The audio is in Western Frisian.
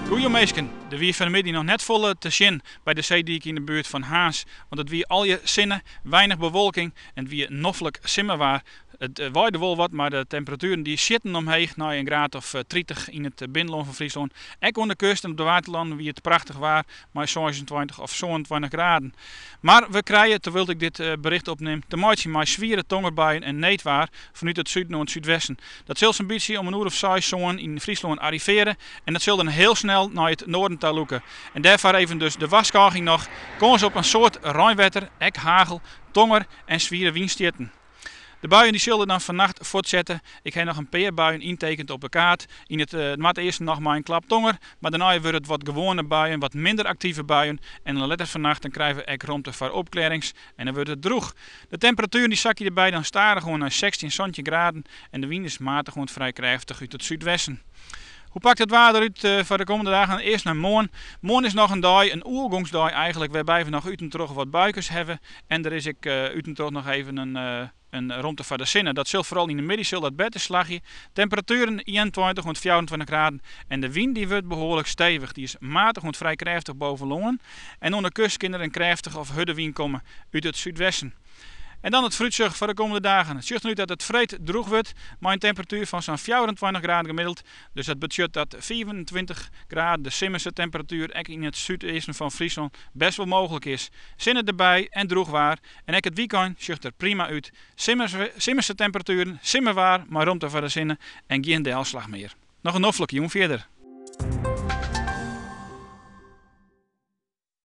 Goeie minsken, der wie fan 'e middei noch net folle te sjen by de seedyk yn de buert fan Harns, want it wie allegear sinne, weinich bewolking en it wie noflik simmerwaar. It waaide wol wat, mar de temperatueren dy sjitten omheech nei in graad of 30 yn it binnenlân fan Fryslân. Ek oan de kust en op de Waadeilannen wie it prachtich waar mei 26 of 27 graden. Mar we krije, terwyl't ik dit bericht opnim, te meitsjen mei swiere tongerbuien en needwaar fanút it suden oant súdwesten. Dat sil sa'n bytsje om in oer of seis, sân yn Fryslân arriveare en dat sil dan hiel snel nei it noarden ta lûke. En dêrfoar even dus de warskôging noch, kâns op in soad reinwetter, ek hagel, tonger en swiere wynstjitten. De buien dy sille dan fannacht fuortsette. Ik ha noch in pear buien yntekend op de kaart. Yn it noardeasten noch mei in klap tonger, mar dêrnei wurde it wat gewoane buien, wat minder aktive buien. En dan letter fannacht dan krije we ek romte foar opklearrings en dan wurdt it drûch. De temperatueren dy sakje derby dan stadichoan nei 16, 17 graden en de wyn is matich oant frij krêftich út it súdwesten. Hoe pakt it waar derút foar de kommende dagen? Earst nei moarn. Moarn is noch in dei, in oergongsdei eigenlik, wêrby we noch út en troch wat buikes hawwe. En der is ek út en troch noch even in romte foar de sinne. Dat sil foaral yn de middei sil dat better slagje. Temperatueren 21 oant 24 graden en de wyn dy wurdt behoarlik stevich. Dy is matich oant frij krêftich boven lân en oan de kust kin der in krêftige of hurde wyn komme út it súdwesten. En dan it foarútsjoch foar de kommende dagen. It sjocht der út dat it freed drûch wurdt mei in temperatuer fan sa'n 24 graden gemiddeld. Dus dat betsjut dat 25 graden, de simmerse temperatuer, ek yn it súdeasten fan Fryslân best wol mooglik is. Sinne derby en drûch waar. En ek it wykein sjocht der prima út. Simmerse temperatueren, simmerwaar mei romte foar de sinne en gjin delslach mear. Noch in noflike jûn fierder.